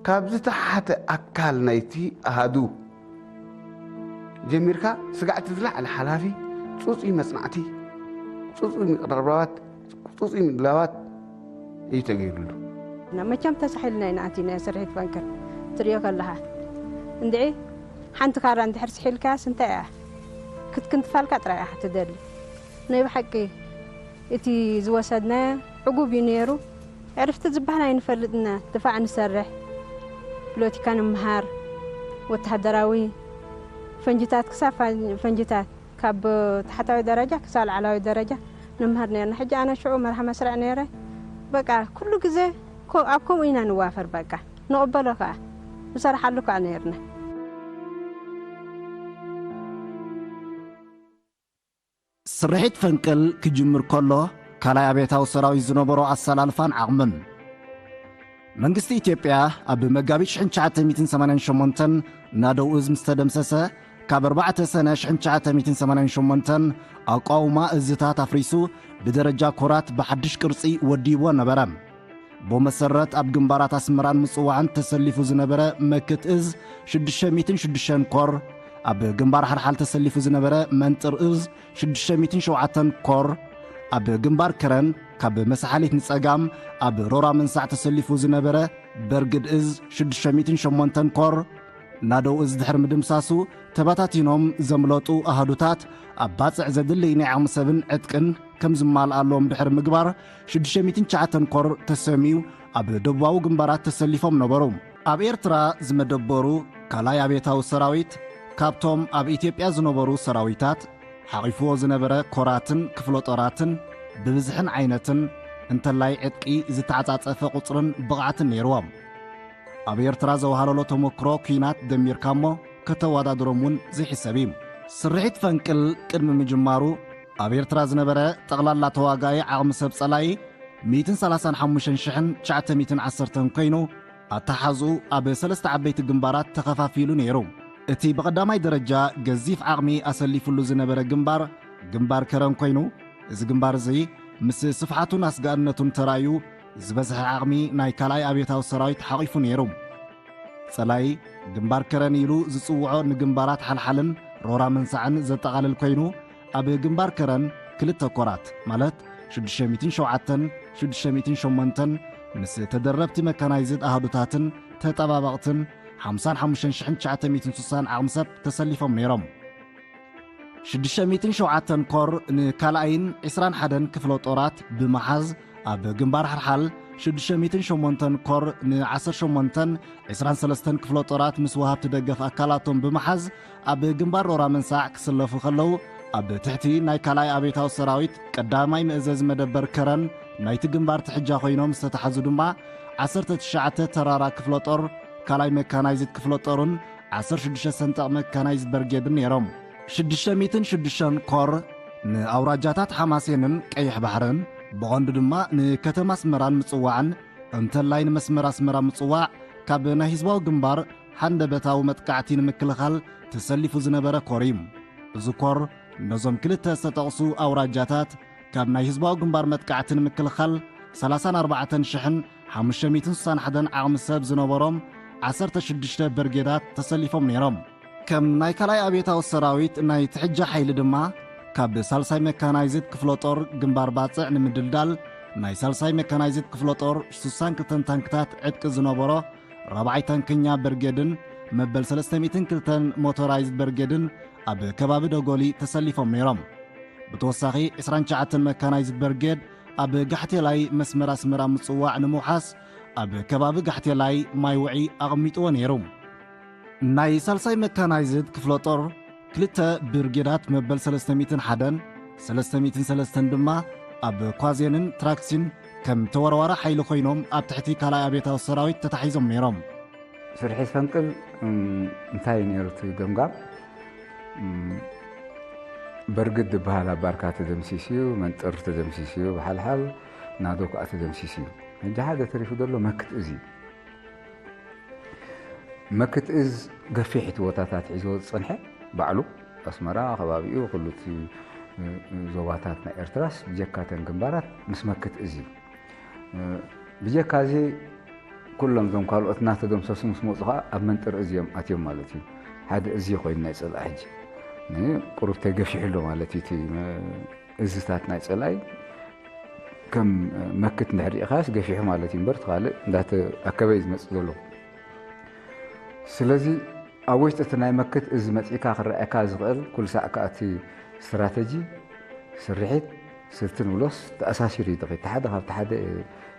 ካብ ዝተሓተ ኣካል ናይቲ ኣሃዱ ጀሚርካ ስጋዕቲ ዝለዓለ ሓላፊ፣ ጽጹይ መጽናዕቲ፣ ጽጹይ ምቅርራባት፣ ጽጹይ ምድላዋት እዩ ተገይሩሉ። መቸም ተሳሒልና ኢና ኣቲና ስርሒት ፈንቅል ትሪኦ ከለኻ እንድዒ ሓንቲ ካራ እንድሕር ስሒልካያስ እንታይ እያ ክትክንትፋልካ ጥራይ እያ ትደሊ። ናይ ብሓቂ እቲ ዝወሰድናዮ ዕጉብ እዩ ነይሩ። ዕርፍቲ ዝበሃል ኣይንፈልጥና፣ ድፋዕ ንሰርሕ፣ ፖለቲካ ንምሃር፣ ወተሃደራዊ ፈንጅታት ክሳብ ፈንጅታት ካብ ታሕታዊ ደረጃ ክሳብ ላዕላዊ ደረጃ ንምሃር ነርና። ሕጂ ኣነ ሽዑ መርሓ መስርዕ ነይረ። በቃ ኩሉ ግዜ ኣብ ከምኡ ኢና ንዋፈር። በቃ ንቕበሎ ከዓ ንሰርሓሉ ከዓ ነርና። ስርሒት ፈንቅል ክጅምር ከሎ ካልኣይ ኣብዮታዊ ሰራዊት ዝነበሮ ኣሰላልፋን ዓቕምን። መንግስቲ ኢትዮጵያ ኣብ መጋቢት ሽሕን ትሽዓተ ሚእትን ሰማንያን ሸሞንተን ናደው እዝ ምስ ተደምሰሰ፣ ካብ ኣርባዕተ ሰነ ሽሕን ትሽዓተ ሚእትን ሰማንያን ሸሞንተን ኣቋውማ እዝታት ኣፍሪሱ ብደረጃ ኮራት ብሓድሽ ቅርጺ ወዲብዎ ነበረ። ብመሰረት ኣብ ግንባራት ኣስመራን ምጽዋዕን ተሰሊፉ ዝነበረ መክት እዝ ሽዱሽተ ሚእትን ሽዱሽተን ኮር፣ ኣብ ግንባር ሓልሓል ተሰሊፉ ዝነበረ መንጥር እዝ ሽዱሽተ ሚእትን ሸውዓተን ኮር፣ ኣብ ግንባር ከረን ካብ መሳሓሊት ንጸጋም ኣብ ሮራ መንሳዕ ተሰሊፉ ዝነበረ በርግድ እዝ ሽዱሽተ ሚእትን ሸሞንተን ኮር፣ ናደው እዝ ድሕሪ ምድምሳሱ ተበታቲኖም ዘምለጡ ኣሃዱታት ኣብ ባጽዕ ዘድልይ ናይ ዓቕሚ ሰብን ዕጥቅን ከም ዝማልኣሎም ድሕሪ ምግባር ሽዱሽተ ሚእትን ትሽዓተን ኮር ተሰምዩ ኣብ ደቡባዊ ግንባራት ተሰሊፎም ነበሩ። ኣብ ኤርትራ ዝመደበሩ ካልኣይ ኣብዮታዊ ሰራዊት ካብቶም ኣብ ኢትዮጵያ ዝነበሩ ሰራዊታት ሓቒፍዎ ዝነበረ ኮራትን ክፍለ ጦራትን ብብዝሕን ዓይነትን እንተላይ ዕጥቂ ዝተዓጻጸፈ ቁጽርን ብቕዓትን ነይርዎም። ኣብ ኤርትራ ዘውሃለሎ ተመክሮ ኲናት ደሚርካ እሞ ከተወዳድሮም እውን ዘይሕሰብ እዩ። ስርሒት ፈንቅል ቅድሚ ምጅማሩ ኣብ ኤርትራ ዝነበረ ጠቕላላ ተዋጋኢ ዓቕሚ ሰብ ጸላኢ ሚእትን ሰላሳን ሓሙሽተን ሽሕን ትሽዓተ ሚእትን ዓሰርተን ኮይኑ ኣተሓዝኡ ኣብ ሰለስተ ዓበይቲ ግንባራት ተኸፋፊሉ ነይሩ። እቲ ብቐዳማይ ደረጃ ገዚፍ ዓቕሚ ኣሰሊፉሉ ዝነበረ ግንባር ግንባር ከረን ኮይኑ፣ እዚ ግንባር እዚ ምስ ስፍሓቱን ኣስጋእነቱን ተራእዩ ዝበዝሐ ዓቕሚ ናይ ካልኣይ ኣብዮታዊ ሰራዊት ሓቒፉ ነይሩ። ጸላኢ ግንባር ከረን ኢሉ ዝጽውዖ ንግንባራት ሓልሓልን ሮራ መንሳዕን ዘጠቓልል ኮይኑ፣ ኣብ ግንባር ከረን ክልተ ኮራት ማለት ሽዱሽተ ሚእትን ሸውዓተን ሽዱሽተ ሚእትን ሸሞንተን ምስ ተደረብቲ መካናይዝድ ኣሃዱታትን ተጠባበቕትን ሓምሳን ሓሙሽተን ሽሕን ትሽዓተ ሚእትን ስሳን ዓቕሚ ሰብ ተሰሊፎም ነይሮም። ሽዱሽተ ሚእትን ሸውዓተን ኮር ንካልኣይን ዕስራን ሓደን ክፍለ ጦራት ብምሓዝ ኣብ ግንባር ሓርሓል ሽዱሽተ ሚእትን ሸሞንተን ኮር ን ዓሰርተ ሸሞንተን ዕስራን ሰለስተን ክፍለ ጦራት ምስ ወሃብቲ ደገፍ ኣካላቶም ብምሓዝ ኣብ ግንባር ሮራ መንሳዕ ክስለፉ ከለዉ ኣብ ትሕቲ ናይ ካልኣይ ኣብዮታዊ ሰራዊት ቀዳማይ መእዘዚ መደበር ከረን ናይቲ ግንባር ትሕጃ ኮይኖም ዝተታሕዙ ድማ ዓሰርተ ትሽዓተ ተራራ ክፍለ ጦር ካልኣይ መካናይዝድ ክፍለ ጦርን ዓሰርተ ሽዱሽተ ሰንጠቕ መካናይዝድ በርጌድን ነይሮም። ሽዱሽተ ሚእትን ሽዱሽተን ኮር ንኣውራጃታት ሓማሴንን ቀይሕ ባሕርን ብቐንዱ ድማ ንከተማ ኣስመራን ምጽዋዕን እንተላይ ንመስመር ኣስመራ ምጽዋዕ ካብ ናይ ህዝባዊ ግንባር ሓንደበታዊ መጥቃዕቲ ንምክልኻል ተሰሊፉ ዝነበረ ኮር እዩ። እዚ ኮር ነዞም ክልተ ዝተጠቕሱ ኣውራጃታት ካብ ናይ ህዝባዊ ግንባር መጥቃዕቲ ንምክልኻል ሰላሳን ኣርባዕተን ሽሕን ሓሙሽተ ሚእትን ስሳን ሓደን ዓቕሚ ሰብ ዝነበሮም ዓሰርተ ሽዱሽተ በርጌዳት ተሰሊፎም ነይሮም። ከም ናይ ካልኣይ ኣብዮታዊ ሰራዊት ናይ ትሕጃ ሓይሊ ድማ ካብ ሳልሳይ መካናይዝድ ክፍለ ጦር ግንባር ባጽዕ ንምድልዳል ናይ ሳልሳይ መካናይዝድ ክፍለ ጦር ስሳን ክልተን ታንክታት ዕጥቂ ዝነበሮ ራብዓይ ታንከኛ በርጌድን መበል ሰለስተ ሚእትን ክልተን ሞቶራይዝድ በርጌድን ኣብ ከባቢ ደጎሊ ተሰሊፎም ነይሮም። ብተወሳኺ ዕስራን ትሽዓተን መካናይዝድ በርጌድ ኣብ ጋሕቴላይ መስመር ኣስመራ ምጽዋዕ ንምውሓስ ኣብ ከባቢ ጋሕቴላይ ማይ ውዒ ኣቐሚጥዎ ነይሩ። ናይ ሳልሳይ መካናይዝድ ክፍለ ጦር ክልተ ብርጌዳት መበል ሰለስተ ሚእትን ሓደን ሰለስተ ሚእትን ሰለስተን ድማ ኣብ ኳዜንን ትራክሲን ከም ተወርዋሪ ሓይሊ ኮይኖም ኣብ ትሕቲ ካልኣይ ኣብዮታዊ ሰራዊት ተታሒዞም ነይሮም። ስርሒት ፈንቅል እንታይ ነይሩ እቲ ገምጋም? በርግድ ዝበሃል ኣብ ባርካ ተደምሲስዩ፣ መንጥር ተደምሲስዩ፣ ብሓልሓል ናዶ ከዓ ተደምሲስዩ። ሕጂ ሓደ ተሪፉ ዘሎ መክት እዝ እዩ። መክት እዝ ገፊሕ እቲ ቦታታት ሒዝዎ ዝጸንሐ ባዕሉ ኣስመራ ከባቢኡ ኩሉ እቲ ዞባታት ናይ ኤርትራስ ብጀካ ተን ግንባራት ምስ መክት እዝ እዩ። ብጀካ እዚ ኩሎም እዞም ካልኦት እናተደምሰሱ ምስ መፁ ከዓ ኣብ መንጥር እዚ እዮም ኣትዮም ማለት እዩ። ሓደ እዚ ኮይኑ ናይ ፀላኢ ሕጂ ቁሩብ ተገፊሑ ኣሎ ማለት እዩ። እቲ እዝታት ናይ ፀላኢ ከም መክት እንድሕር ርኢኻስ ገፊሑ ማለት እዩ እምበር፣ እቲ ካልእ እንዳተኣከበ እዩ ዝመፅእ ዘሎ። ስለዚ ኣብ ውሽጢ እቲ ናይ መክት እዚ መፂእካ ክረኣየካ ዝኽእል ኩሉ ሳዕ ከዓ እቲ ስትራተጂ፣ ስርሒት፣ ስልቲ ንብሎስ ተኣሳሲሩ እዩ ዝኸይድ። እቲ ሓደ ካብቲ ሓደ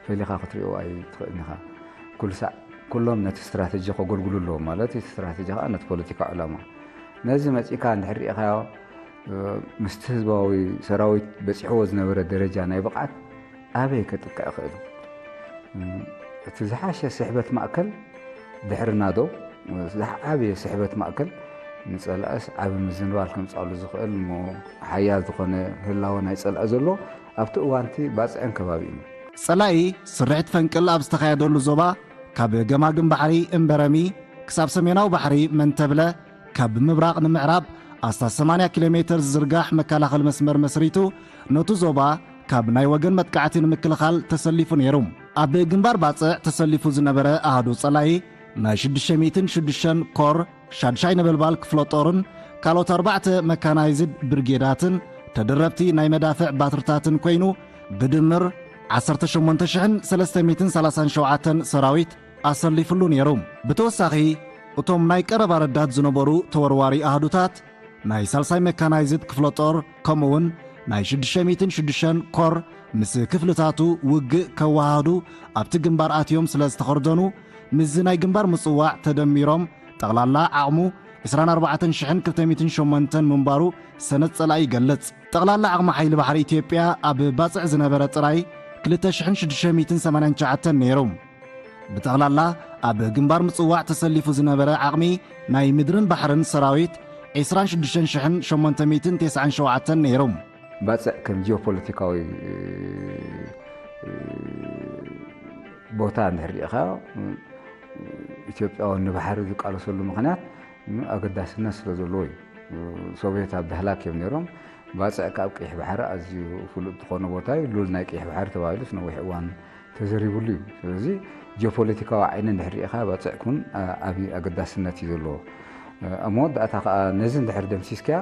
ፈሊኻ ክትሪኦ ኣይትኽእልን ኢኻ። ኩሉ ሳዕ ኩሎም ነቲ ስትራተጂ ከገልግሉ ኣለዎም ማለት እዩ። እቲ ስትራተጂ ከዓ ነቲ ፖለቲካዊ ዕላማ። ነዚ መፂእካ እንድሕር ርኢኻዮ ምስቲ ህዝባዊ ሰራዊት በፂሕዎ ዝነበረ ደረጃ ናይ ብቕዓት ኣበይ ከጥቅዕ ይኽእል? እቲ ዝሓሸ ስሕበት ማእከል ድሕርና ዶ ዝዓበየ ስሕበት ማእከል ንጸላእስ ዓቢ ምዝንባል ከምጻሉ ዝኽእል እሞ ሓያል ዝኾነ ህላወ ናይ ጸላእ ዘሎ ኣብቲ እዋንቲ ባጽዕን ከባቢኡን እዩ። ጸላኢ ስርሒት ፈንቅል ኣብ ዝተኻየደሉ ዞባ ካብ ገማግም ባሕሪ እምበረሚ ክሳብ ሰሜናዊ ባሕሪ መንተብለ ካብ ምብራቕ ንምዕራብ ኣስታት ሰማንያ ኪሎ ሜተር ዝዝርጋሕ መከላኸሊ መስመር መስሪቱ ነቱ ዞባ ካብ ናይ ወገን መጥቃዕቲ ንምክልኻል ተሰሊፉ ነይሩ። ኣብ ግንባር ባጽዕ ተሰሊፉ ዝነበረ ኣሃዱ ጸላኢ ናይ ሽዱሽተ ሚእትን ሽዱሽተን ኮር ሻድሻይ ነበልባል ክፍለ ጦርን ካልኦት ኣርባዕተ መካናይዝድ ብርጌዳትን ተደረብቲ ናይ መዳፍዕ ባትርታትን ኮይኑ ብድምር ዓሰርተ ሸሞንተ ሽሕን ሰለስተ ሚእትን ሰላሳን ሸውዓተን ሰራዊት ኣሰሊፉሉ ነይሩ። ብተወሳኺ እቶም ናይ ቀረባ ረዳት ዝነበሩ ተወርዋሪ ኣሃዱታት ናይ ሳልሳይ መካናይዝድ ክፍለ ጦር ከምኡውን ናይ ሽዱሽተ ሚእትን ሽዱሽተን ኮር ምስ ክፍልታቱ ውግእ ከወሃህዱ ኣብቲ ግንባር ኣትዮም ስለ ዝተኸርደኑ ምስዚ ናይ ግንባር ምጽዋዕ ተደሚሮም ጠቕላላ ዓቕሙ ዕስራን ኣርባዕተን ሽሕን ክልተ ሚእትን ሸሞንተን ምንባሩ ሰነድ ጸላኢ ይገልጽ። ጠቕላላ ዓቕሚ ሓይሊ ባሕሪ ኢትዮጵያ ኣብ ባጽዕ ዝነበረ ጥራይ ክልተ ሽሕን ሽዱሽተ ሚእትን ሰማንያን ትሽዓተን ነይሩ። ብጠቕላላ ኣብ ግንባር ምጽዋዕ ተሰሊፉ ዝነበረ ዓቕሚ ናይ ምድርን ባሕርን ሰራዊት ዕስራን ሽዱሽተን ሽሕን ሸሞንተ ሚእትን ተስዓን ሸውዓተን ነይሩ። ባጽዕ ከም ጂኦፖለቲካዊ ቦታ እንድሕር ርኢኻ ኢትዮጵያውን ንባሕሪ ዝቃለሰሉ ምኽንያት ኣገዳስነት ስለ ዘለዎ እዩ። ሶቪየት ኣብ ዳህላክ እዮም ነይሮም። ባጽዕ ካብ ቀይሕ ባሕሪ ኣዝዩ ፍሉጥ ዝኾነ ቦታ እዩ። ሉል ናይ ቀይሕ ባሕሪ ተባሂሉስ ነዊሕ እዋን ተዘሪቡሉ እዩ። ስለዚ ጂኦፖለቲካዊ ዓይኒ እንድሕር ርኢኻ ባጽዕ ኩን ዓቢ ኣገዳስነት እዩ ዘለዎ። ኣብ መወዳእታ ከኣ ነዚ እንድሕር ደምሲስካያ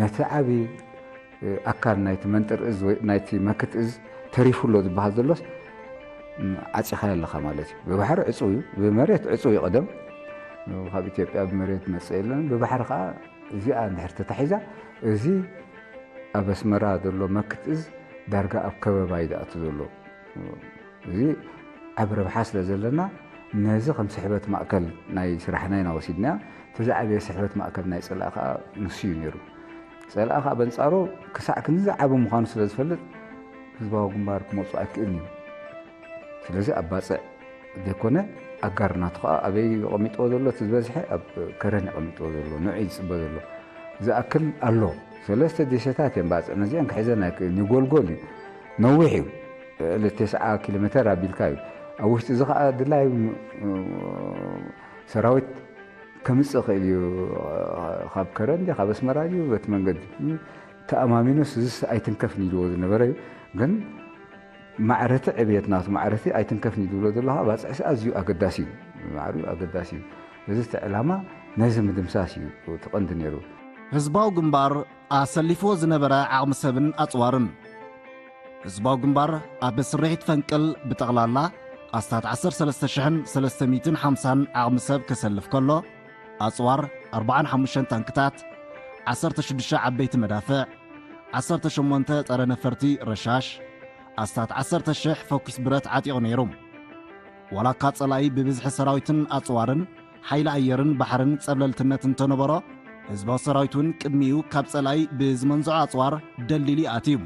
ነቲ ዓቢ ኣካል ናይቲ መንጥር እዝ ወይ ናይቲ መክት እዝ ተሪፉ ኣሎ ዝበሃል ዘሎስ ዓጺኻዮ ኣለኻ ማለት እዩ። ብባሕሪ ዕጹው እዩ፣ ብመሬት ዕጹው እዩ። ቀደም ካብ ኢትዮጵያ ብመሬት መጽእ የለን። ብባሕሪ ከኣ እዚኣ እንድሕር ተታሒዛ፣ እዚ ኣብ ኣስመራ ዘሎ መክት እዝ ዳርጋ ኣብ ከበባ እዩ ዝኣቱ ዘሎ። እዚ ዓቢ ረብሓ ስለ ዘለና፣ ነዚ ከም ስሕበት ማእከል ናይ ስራሕና ኢና ወሲድናዮ። እቲ ዝዓበየ ስሕበት ማእከል ናይ ጸላኢ ከኣ ንሱ እዩ ነይሩ። ጸላኢ ከኣ በንጻሩ ክሳዕ ክንዚ ዓቢ ምዃኑ ስለ ዝፈልጥ፣ ህዝባዊ ግንባር ክመጹ ኣይክእልን እዩ። ስለዚ ኣብ ባጽዕ ዘይኮነ ኣጋር ናቱ ከኣ ኣበይ እዩ ኣቐሚጥዎ ዘሎ? እቲ ዝበዝሐ ኣብ ከረን እዩ ኣቐሚጥዎ ዘሎ፣ ንዑ እዩ ዝጽበ ዘሎ። ዝኣክል ኣሎ። ሰለስተ ዴሴታት እየን ባጽዕ፣ ነዚአን ክሕዘን ኣይክእልን እዩ። ጎልጎል እዩ፣ ነዊሕ እዩ፣ ልዕሊ ተስዓ ኪሎ ሜተር ኣቢልካ እዩ። ኣብ ውሽጢ እዚ ከኣ ድላይ ሰራዊት ከምጽእ ይኽእል እዩ። ካብ ከረን ድዩ፣ ካብ ኣስመራ ድዩ፣ በቲ መንገዲ ተኣማሚኑስ እዚስ ኣይትንከፍን ኢልዎ ዝነበረ እዩ። ግን ማዕረቲ ዕብየት ናቱ ማዕረቲ ኣይትንከፍን እዩ ዝብሎ ዘሎ ከዓ ባፅዕሲ ኣዝዩ ኣገዳሲ እዩ። ማዕሪኡ ኣገዳሲ እዩ። እዚ እቲ ዕላማ ነዚ ምድምሳስ እዩ እቲ ቀንዲ ነይሩ። ህዝባዊ ግንባር ኣሰሊፍዎ ዝነበረ ዓቕሚ ሰብን ኣፅዋርን። ህዝባዊ ግንባር ኣብ ስርሒት ፈንቅል ብጠቕላላ ኣስታት ዓሰርተ ሰለስተ ሽሕን ሰለስተ ሚእትን ሓምሳን ዓቕሚ ሰብ ከሰልፍ ከሎ፣ ኣጽዋር ኣርብዓን ሓሙሽተን ታንክታት፣ ዓሰርተ ሽዱሽተ ዓበይቲ መዳፍዕ፣ ዓሰርተ ሸሞንተ ጸረ ነፈርቲ ረሻሽ፣ ኣስታት ዓሰርተ ሽሕ ፈኲስ ብረት ዓጢቑ ነይሩ። ዋላ እኳ ጸላኢ ብብዝሒ ሰራዊትን ኣጽዋርን፣ ሓይሊ ኣየርን ባሕርን ጸብለልትነት እንተነበሮ፣ ህዝባዊ ሰራዊት እውን ቅድሚኡ ካብ ጸላኢ ብዝመንዝዖ ኣጽዋር ደልዲሉ ይኣትዩ።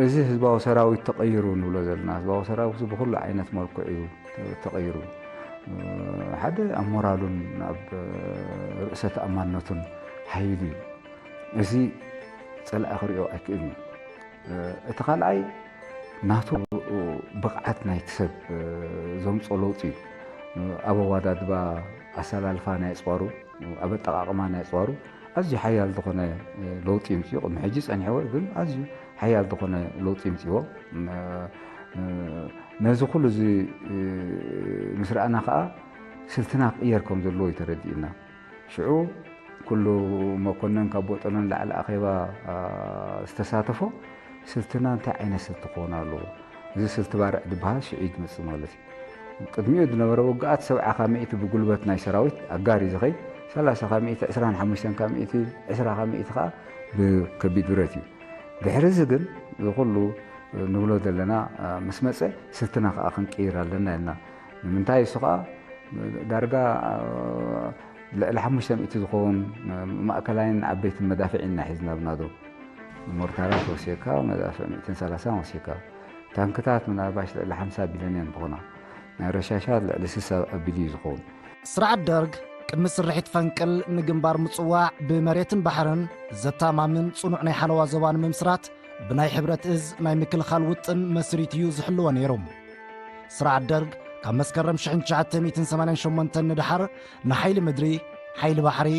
እዚ ህዝባዊ ሰራዊት ተቐይሩ ንብሎ ዘለና፣ ህዝባዊ ሰራዊት ብኹሉ ዓይነት መልክዕ እዩ ተቐይሩ። ሓደ ኣብ ሞራሉን ኣብ ርእሰ ተኣማንነቱን ሓይሉ እዩ። እዚ ጸላኢ ክሪኦ ኣይክእልን እዩ። እቲ ካልኣይ ናቱ ብቕዓት ናይቲ ሰብ ዘምጾ ለውጢ እዩ። ኣብ ኣወዳድባ ኣሰላልፋ ናይ ኣጽዋሩ፣ ኣብ ኣጠቓቕማ ናይ ኣጽዋሩ ኣዝዩ ሓያል ዝኾነ ለውጢ ይምጽኡ። ቅድሚ ሕጂ ጸኒሕዎ ግን ኣዝዩ ሓያል ዝኾነ ለውጢ ይምጽእዎ። ነዚ ኩሉ እዚ ምስ ረኣና ከኣ ስልትና ክቕየር ከም ዘለዎ እዩ ተረዲእና። ሽዑ ኩሉ መኮነን ካብ ቦጠሎ ንላዕሊ ኣኼባ ዝተሳተፎ ስልትና እንታይ ዓይነት ስልቲ ክኾን ኣለዎ? እዚ ስልቲ ባርዕ ዝበሃል ሽዑ እዩ ዝመጽእ ማለት እዩ። ቅድሚኡ ዝነበረ ውግኣት ሰብዓ ካብ ሚእቲ ብጉልበት ናይ ሰራዊት ኣጋር እዩ ዝኸይድ፣ ሰላሳ ካብ ሚእቲ፣ ዕስራን ሓሙሽተን ካብ ሚእቲ፣ ዕስራ ካብ ሚእቲ ከኣ ብከቢድ ብረት እዩ። ድሕሪ እዚ ግን እዚ ኩሉ ንብሎ ዘለና ምስ መጸ ስልትና ከኣ ክንቅይር ኣለና ኢልና። ንምንታይ እሱ ከኣ ዳርጋ ልዕሊ ሓሙሽተ ሚእቲ ዝኸውን ማእከላይን ዓበይትን መዳፍዕ ኢና ሒዝና ብናዶ ሞርታራት ወሲካ መዳፍዕ ሚእትን ሰላሳን ወሲካ ታንክታት ምናልባሽ ልዕሊ ሓምሳ ቢልዮን እየን ዝኾና ናይ ረሻሻት ልዕሊ ስሳ ቢልዩ ዝኸውን ስርዓት ደርግ ቅድሚ ስርሒት ፈንቅል ንግንባር ምጽዋዕ ብመሬትን ባሕርን ዘታማምን ጽኑዕ ናይ ሓለዋ ዞባ ንምምስራት ብናይ ሕብረት እዝ ናይ ምክልኻል ውጥን መስሪት እዩ ዝሕልዎ ነይሩ። ስርዓት ደርግ ካብ መስከረም ሽሕን ትሽዓተ ሚእትን ሰማንያን ሸሞንተን ንደሓር ንሓይሊ ምድሪ፣ ሓይሊ ባሕሪ፣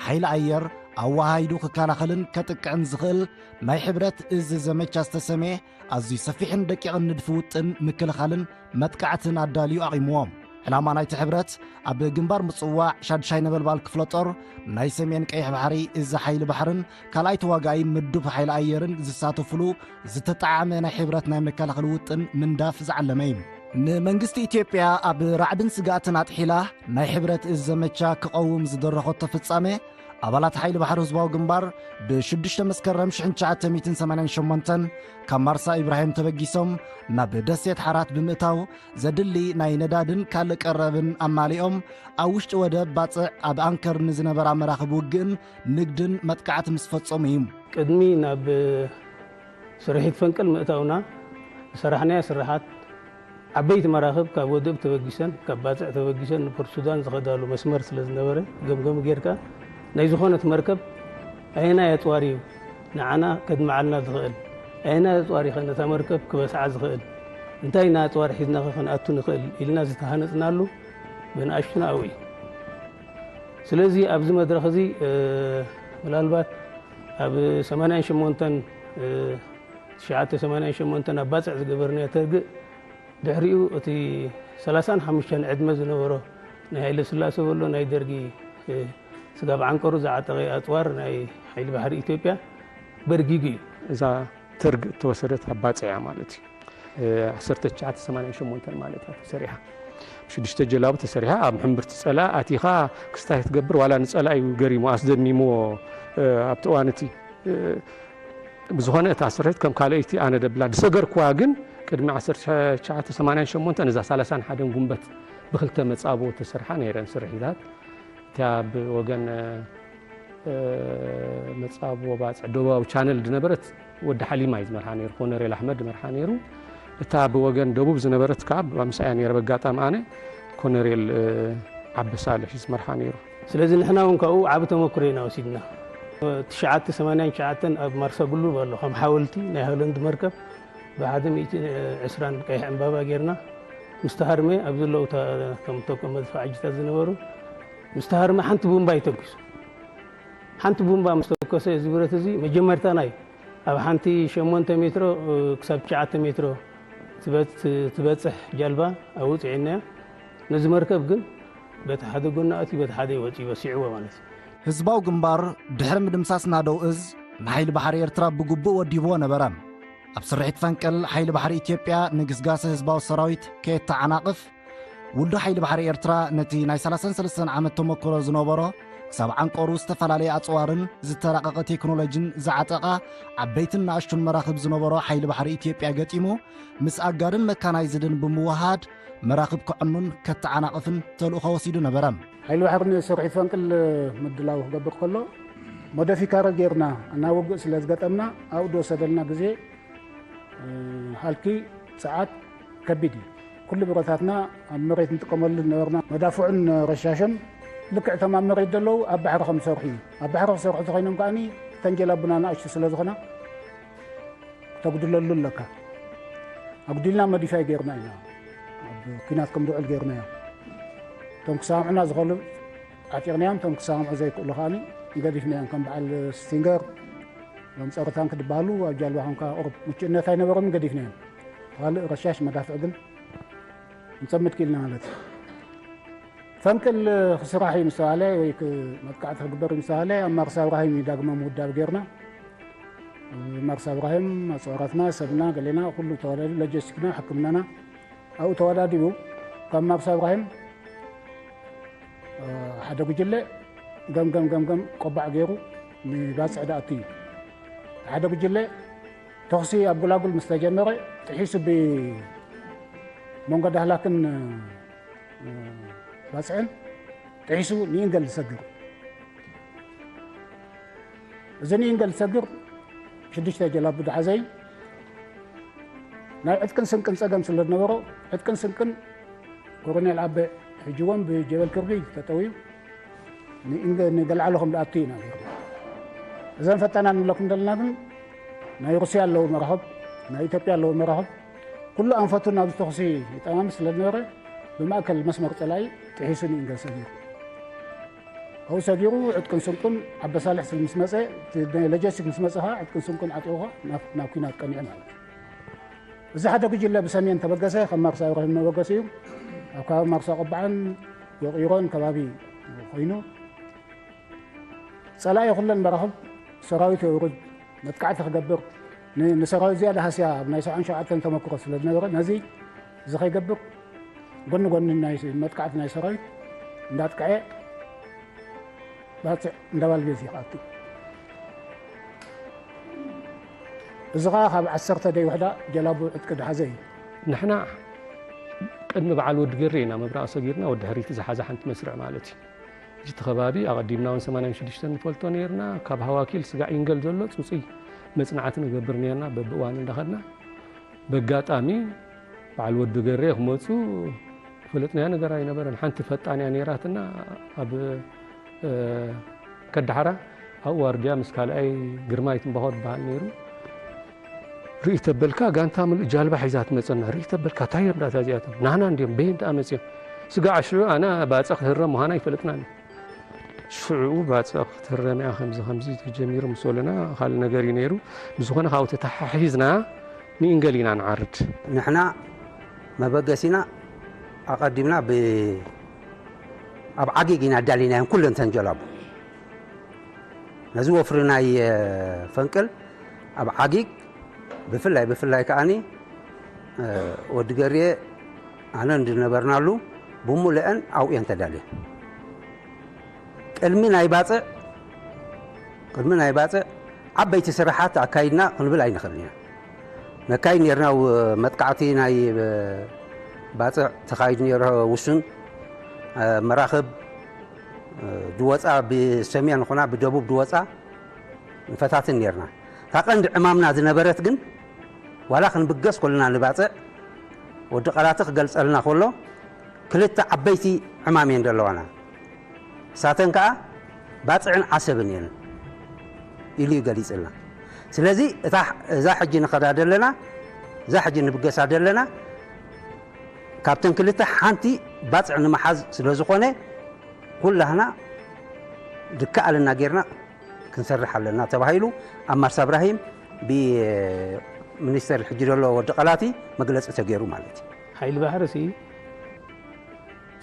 ሓይሊ ኣየር ኣወሃሂዱ ክከላኸልን ከጥቅዕን ዝኽእል ናይ ሕብረት እዝ ዘመቻ ዝተሰምየ ኣዝዩ ሰፊሕን ደቂቕን ንድፊ ውጥን ምክልኻልን መጥቃዕትን ኣዳልዩ ኣቒምዎ። ዕላማ ናይቲ ሕብረት ኣብ ግንባር ምጽዋዕ ሻድሻይ ነበልባል ክፍለ ጦር ናይ ሰሜን ቀይሕ ባሕሪ እዝ ሓይሊ ባሕርን ካልኣይ ተዋጋኢ ምዱብ ሓይሊ ኣየርን ዝሳተፍሉ ዝተጠዓመ ናይ ሕብረት ናይ መከላኸሊ ውጥን ምንዳፍ ዝዓለመ እዩ። ንመንግስቲ ኢትዮጵያ ኣብ ራዕድን ስግኣትን ኣጥሒላ ናይ ሕብረት እዝ ዘመቻ ክቐውም ዝደረኸቶ ፍጻመ ኣባላት ሓይሊ ባሕሪ ህዝባዊ ግንባር ብ6 መስከረም ሽሕን ትሽዓተ ሚእትን ሰማንያን ሸሞንተን ካብ ማርሳ ኢብራሂም ተበጊሶም ናብ ደሴት ሓራት ብምእታው ዘድሊ ናይ ነዳድን ካልእ ቀረብን ኣማሊኦም ኣብ ውሽጢ ወደብ ባጽዕ ኣብ ኣንከር ንዝነበራ መራኽብ ውግእን ንግድን መጥቃዕቲ ምስ ፈጸሙ እዩ። ቅድሚ ናብ ስርሒት ፈንቅል ምእታውና ዝሰራሕናዮ ስርሓት ዓበይቲ መራኽብ ካብ ወደብ ተበጊሰን ካብ ባጽዕ ተበጊሰን ንፖርት ሱዳን ዝኸዳሉ መስመር ስለ ዝነበረ ገምገም ጌርካ ናይ ዝኾነት መርከብ ኣየናይ ኣጽዋር እዩ ንዓና ከድምዓልና ዝኽእል ኣየናይ ኣጽዋር እዩ ነታ መርከብ ክበስዓ ዝኽእል እንታይ ናይ ኣጽዋር ሒዝናኸ ክንኣቱ ንኽእል ኢልና ዝተሃነጽናሉ ብንኣሽቱና ኣብኡ እዩ። ስለዚ ኣብዚ መድረኽ እዚ ምናልባት ኣብ ሰማንያን ሸሞንተን ትሽዓተ ሰማንያን ሸሞንተን ኣብ ባጽዕ ዝገበርናዮ ተርግእ ድሕሪኡ እቲ ሰላሳን ሓሙሽተን ዕድመ ዝነበሮ ናይ ሃይለ ስላሰ በሎ ናይ ደርጊ ስጋብ ዓንቀሩ ዝዓጠቐ ኣጽዋር ናይ ሓይሊ ባሕሪ ኢትዮጵያ በርጊጉ እዩ። እዛ ተርግ እተወሰደት ኣብ ባጽዕ እያ ማለት እዩ። ዓሰርተ ትሽዓተ ሰማንያን ሸሞንተን ማለት እያ ተሰሪሓ። ሽዱሽተ ጀላቡ ተሰሪሓ ኣብ ሕምብርቲ ጸላ ኣቲኻ ክስታይ ትገብር ዋላ ንጸላ እዩ ገሪሙ ኣስደሚምዎ ኣብቲ እዋን እቲ ብዝኾነ እታ ስርሒት ከም ካልኣይቲ ኣነ ደብላ ዝሰገርኩዋ ግን ቅድሚ ዓሰርተ ትሽዓተ ሰማንያን ሸሞንተን እዛ ሰላሳን ሓደን ጉንበት ብክልተ መጻብቦ ተሰርሓ ነይረን ስርሒታት እቲያ ብወገን መጻብቦ ባጽዕ ደቡባዊ ቻነል ዝነበረት ወዲ ሓሊማ እዩ ዝመርሓ ነይሩ ኮነሬል ኣሕመድ ዝመርሓ ነይሩ እታ ብወገን ደቡብ ዝነበረት ከዓ ምስኣያ ነይረ በጋጣሚ ኣነ ኮነሬል ዓበሳልሕ እዩ ዝመርሓ ነይሩ ስለዚ ንሕና እውን ካብኡ ዓቢ ተመክሮ ኢና ወሲድና ትሽዓተ ሰማንያን ትሽዓተን ኣብ ማርሳ ጉሉብ ኣሎ ከም ሓወልቲ ናይ ሆለንድ መርከብ ብሓደ ሚእቲ ዕስራን ቀይሕ ዕምባባ ጌርና ምስ ተሃርመ ኣብዚ ኣለዉ እታ ከም ተኮ መድፋዕጅታት ዝነበሩ ምስ ተሃርመ ሓንቲ ቡምባ እዩ ተኩሱ ሓንቲ ቡምባ ምስ ተኮሰ እዚ ብረት እዚ መጀመርታ ናይ ኣብ ሓንቲ ሸሞንተ ሜትሮ ክሳብ ትሽዓተ ሜትሮ ትበጽሕ ጃልባ ኣውጽዒናያ ነዚ መርከብ ግን በቲ ሓደ ጎና ኣትዩ በቲ ሓደ ወጺኡ በሲዕዎ ማለት እዩ። ህዝባዊ ግንባር ድሕሪ ምድምሳስ ናደው እዝ ንሓይሊ ባሕሪ ኤርትራ ብግቡእ ወዲብዎ ነበረ። ኣብ ስርሒት ፈንቅል ሓይሊ ባሕሪ ኢትዮጵያ ንግስጋሰ ህዝባዊ ሰራዊት ከየተዓናቕፍ ውልዶ ሓይሊ ባሕሪ ኤርትራ ነቲ ናይ ሰላሳን ሰለስተን ዓመት ተመክሮ ዝነበሮ ክሳብ ዓንቀሩ ዝተፈላለየ ኣጽዋርን ዝተራቐቐ ቴክኖሎጂን ዝዓጠቓ ዓበይትን ንኣሽቱን መራኽብ ዝነበሮ ሓይሊ ባሕሪ ኢትዮጵያ ገጢሙ ምስ ኣጋርን መካናይዝድን ብምውሃድ መራኽብ ከዕኑን ከተዓናቕፍን ተልእኾ ወሲዱ ነበረ። ሓይሊ ባሕሪ ንስርሒት ፈንቅል ምድላው ክገብር ከሎ ሞደፊካረ ጌርና እና ውግእ ስለ ዝገጠምና ኣብኡ ዝወሰደልና ግዜ ሃልኪ፣ ጸዓት ከቢድ እዩ። ኩሉ ብረታትና ኣብ መሬት ንጥቀመሉ ዝነበርና መዳፍዑን ረሻሽን ልክዕ እቶም ኣብ መሬት ዘለዉ ኣብ ባሕሪ ከም ዝሰርሑ እዩ። ኣብ ባሕሪ ክሰርሑ ተኾይኖም ከኣ እተን ጀላቡና ንኣሽቱ ስለ ዝኾና ክተጉድለሉ ኣለካ። ኣጉዲልና መዲፋይ ጌርና ኢና። ኣብ ኲናት ከም ዝውዕል ጌርናዮ። እቶም ክሰማምዑና ዝኽእሉ ዓጢቕናዮም፣ እቶም ክሰማምዑ ዘይክእሉ ከኣ ገዲፍናዮም። ከም በዓል ስቲንገር፣ እዞም ጸረ ታንክ ዝበሃሉ ኣብ ጃልባ ኮንካ ቁሩብ ምቹእነት ኣይነበሮምን፣ ገዲፍናዮም። ካልእ ረሻሽ መዳፍዕ ግን ንጸምድ ክኢልና ማለት እዩ። ፈንቅል ክስራሕ እዩ ምስ ተባህለ ወይ ክ-፣ መጥቃዕቲ ክግበር እዩ ምስ ተባህለ ኣብ ማርሳ እብራሂም እዩ ዳግመ ምውዳብ ጌርና። ማርሳ እብራሂም ኣጽዋራትና፣ ሰብና፣ ገሌና ኩሉ ተዋዳዲቡ፣ ሎጂስቲክና፣ ሕክምናና ኣብኡ ተዋዳዲቡ ካብ ማርሳ እብራሂም ሓደ ጉጅለ ገምገም ገምገም ቆባዕ ገይሩ ንባጽዕ ደኣቱ እዩ። ሓደ ጉጅለ ተኹሲ ኣብ ጉላጉል ምስ ተጀመረ ጥሒሱ ብመንጎ ዳህላክን ባጽዕን ጥሒሱ ንኢንገል ዝሰግር። እዚ ንኢንገል ዝሰግር ሽዱሽተ ጀላቡ ዝሓዘ እዩ። ናይ ዕጥቅን ስንቅን ጸገም ስለ ዝነበሮ ዕጥቅን ስንቅን ኮሎኔል ኣበ ሕጂ እውን ብጀበል ክርቢ ተጠውዩ ንኢንገ-፣ ንገልዓሎ ከም ዝኣቱ ኢና ገይሩ። እዘን ፈጣና ንብለኩም ዘለና ግን ናይ ሩስያ ኣለዉ መራኽብ፣ ናይ ኢትዮጵያ ኣለዉ መራኽብ፣ ኩሉ ኣንፈቱ ናብ ተኹሲ ይጠማም ስለ ዝነበረ ብማእከል መስመር ጸላኢ ጥሒሱ ንኢንገል ሰጊሩ። ኣብኡ ሰጊሩ ዕጥቅን ስንቁን ኣበሳልሕ ስል ምስ መጸ፣ እቲ ሎጂስቲክ ምስ መጸ ኸዓ ዕጥቅን ስንቁን ዓጢቑ ኸዓ ናብ፣ ናብ ኲናት ቀኒዑ ማለት እዩ። እዚ ሓደ ጉጅለ ብሰሜን ተበገሰ፣ ከም ማርሳ እብራሂም መበገሲኡ ኣብ ከባቢ ማርሳ ቆባዕን ወቒሮን ከባቢ ኮይኑ፣ ጸላኢ ኩለን መራኽብ ሰራዊት የውርድ፣ መጥቃዕቲ ክገብር፣ ን-፣ ንሰራዊት ዝያዳ ሃስያ ኣብ ናይ ሰብዓን ሸውዓተን ተመክሮ ስለ ዝነበረ፣ ነዚ እዚ ከይገብር ጎኒ ጎኒ ናይ መጥቃዕቲ ናይ ሰራዊት እንዳጥቅዐ ባጽዕ እንዳባልቤዝ ይኣቱ። እዚ ኸኣ ካብ ዓሰርተ ደይ ውሕዳ ጀላቡ ዕጥቂ ዝሓዘ እዩ። ንሕና ቅድሚ በዓል ወዲ ገሬ ኢና ምብራቕ ሰጊርና፣ ወዲ ሕሪቲ ዝሓዘ ሓንቲ መስርዕ ማለት እዩ። እዚ እቲ ከባቢ ኣቐዲምና እውን ሰማንያን ሽዱሽተን ንፈልጦ ነይርና። ካብ ሃዋኪል ስጋዕ ኢንገል ዘሎ ጽጹይ መጽናዕቲ ንገብር ነይርና፣ በብእዋኑ እንዳኸድና። በጋጣሚ በዓል ወዲ ገሬ ክመጹ ዝፈለጥናዮ ነገር ኣይነበረን። ሓንቲ ፈጣን እያ ነይራትና። ኣብ፣ እ፣ ከዳሓራ ኣብኡ ዋርድያ ምስ ካልኣይ ግርማይ ትንባኾ ዝበሃል ነይሩ። ርኢ ተበልካ ጋንታ ምሉእ ጃልባ ሒዛ ትመጸና። ርኢ ተበልካ እንታይ እዮም ዳታ እዚኣቶም? ናህና እንድዮም፣ በየን ደኣ መጽዮም? ስጋዕ ሽዑ ኣነ ባጽዕ ክህረም ምዃና ኣይፈለጥናን። ሽዑ ባጽዕ ክትህረም እያ፣ ከምዚ ከምዚ ተጀሚሩ ምስ በሉና ካልእ ነገር እዩ ነይሩ። ብዝኾነ ካብኡ ተተሓሒዝና ንኢንገል ኢና ንዓርድ። ንሕና መበገሲና ኣቐዲምና ብ-፣ ኣብ ዓጊግ ኢና ኣዳሊናየን ኩለን ተን ጀላቡ። ነዚ ወፍሪ ናይ፣ እ፣ ፈንቅል ኣብ ዓጊግ ብፍላይ፣ ብፍላይ ከኣኒ፣ እ፣ ወዲ ገርየ ኣነ እንድነበርናሉ ብምሉአን ኣብኡ እየን ተዳልየን። ቅድሚ ናይ ባጽዕ፣ ቅድሚ ናይ ባጽዕ ዓበይቲ ስራሓት ኣካይድና ክንብል ኣይንኽእልን ኢና። ነካይድ ነርና ው-፣ መጥቃዕቲ ናይ፣ እ፣ ባጽዕ ተኻይዱ ነይሩ ውሱን፣ እ፣ መራኽብ፣ እ፣ ድወጻ ብሰሜን ኾና ብደቡብ ድወጻ ንፈታትን ነርና። እታ ቀንዲ ዕማምና ዝነበረት ግን ዋላ ክንብገስ ከለና ንባጽዕ ወዲ ቃላቲ ክገልጸልና ከሎ ክልተ ዓበይቲ ዕማም እየን ዘለዋና። ንሳተን ከኣ ባጽዕን ዓሰብን እየን ኢሉ እዩ ገሊጽልና። ስለዚ እታ፣ እዛ ሕጂ ንኸዳ ደለና፣ እዛ ሕጂ ንብገሳ ደለና፣ ካብተን ክልተ ሓንቲ ባጽዕ ንምሓዝ ስለ ዝኾነ፣ ኩላህና ድከኣለና ጌርና ክንሰርሕ ኣለና ተባሂሉ ኣብ ማርሳ እብራሂም ብሚኒስተር ሕጂ ዘሎ ወዲ ቃላቲ መግለጺ ተገይሩ ማለት እዩ። ሓይሊ ባሕሪ ሲ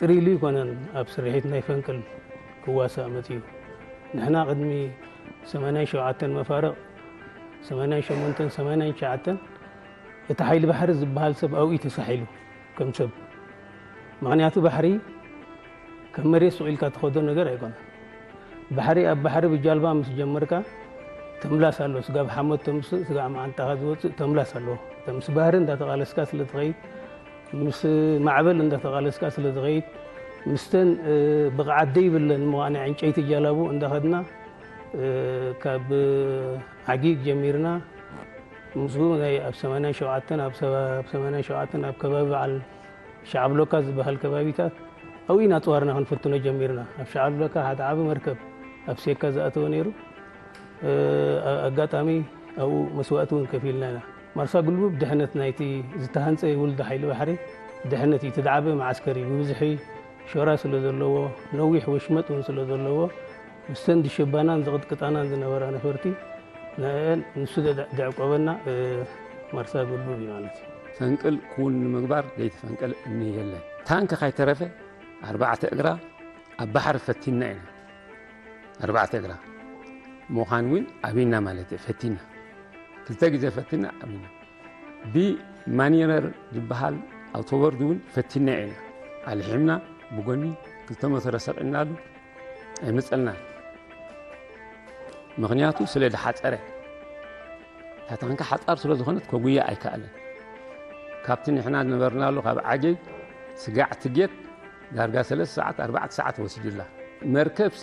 ጥሪሉ ይኮነን ኣብ ስርሒት ናይ ፈንቅል ክዋሳእ መጺኡ። ንሕና ቅድሚ ሰማንያን ሸውዓተን መፋርቕ ሰማንያን ሸሞንተን ሰማንያን ትሽዓተን እቲ ሓይሊ ባሕሪ ዝበሃል ሰብ ኣብኡ እዩ ተሳሒሉ ከም ሰብ። ምኽንያቱ ባሕሪ ከም መሬት ስቕ ኢልካ ትኸዶ ነገር ኣይኮነን። ባሕሪ ኣብ ባሕሪ ብጃልባ ምስ ጀመርካ ተምላስ ኣሎ። ስጋብ ሓሞት ተምስእ፣ ስጋብ መዓንጣኻ ዝወጽእ ተምላስ ኣሎ። ምስ ባህሪ እንዳተቓለስካ ስለ ትኸይድ፣ ምስ ማዕበል እንዳተቓለስካ ስለ ትኸይድ፣ ምስተን፣ እ፣ ብቕዓት ዘይብለን መዋንዒ ዕንጨይቲ ጃላቡ እንዳኸድና፣ እ፣ ካብ ዓጊግ ጀሚርና፣ ምስኡ ናይ ኣብ ሰማንያን ሸውዓተን ኣብ ሰባ-፣ ኣብ ሰማንያን ሸውዓተን ኣብ ከባቢ በዓል ሸዓብሎካ ዝበሃል ከባቢታት ኣብኡ ኢና ኣጽዋርና ክንፍትኖ ጀሚርና። ኣብ ሸዓብሎካ ሓደ ዓቢ መርከብ ኣብ ሴካ ዝኣተወ ነይሩ። እ፣ ኣ-፣ ኣጋጣሚ ኣብኡ መስዋእቲ እውን ከፊልና ኢና። ማርሳ ጉልቡብ ድሕነት ናይቲ ዝተሃንጸ ውልዶ ሓይሊ ባሕሪ ድሕነት እዩ። እቲ ዝዓበየ መዓስከር እዩ። ብብዝሒ ሸራ ስለ ዘለዎ፣ ነዊሕ ወሽመጥ እውን ስለ ዘለዎ፣ ምስተን ዝሽባናን ዝቕጥቅጣናን ዝነበራ ነፈርቲ ንዕአን ንሱ ዘዕ-፣ ዘዕቆበና፣ እ፣ ማርሳ ጉልቡብ እዩ ማለት እዩ። ፈንቅል ክውን ንምግባር ዘይተፈንቀለ እምኒ የለን። ታንክ ካይተረፈ ኣርባዕተ እግራ ኣብ ባሕሪ ፈቲና ኢና። ኣርባዕተ እግራ ምዃን እውን ኣብና ማለት እዩ። ፈቲና፣ ክልተ ግዜ ፈቲና ኣብና። ብማኒረር ዝበሃል ኣውቶቦርድ እውን ፈቲና ኢና። ኣልሒምና ብጎኒ ክልተ ሞተረ ሰቂልናሉ ኣይመፀልናን። ምኽንያቱ ስለ ዝሓፀረ፣ እታ ታንካ ሓፃር ስለ ዝኾነት ከጉያ ኣይከኣለን። ካብቲ ንሕና ዝነበርናሉ ካብ ዓጀይ ስጋዕ ትጌት ዳርጋ ሰለስተ ሰዓት ኣርባዕተ ሰዓት ወሲዱላ። መርከብሲ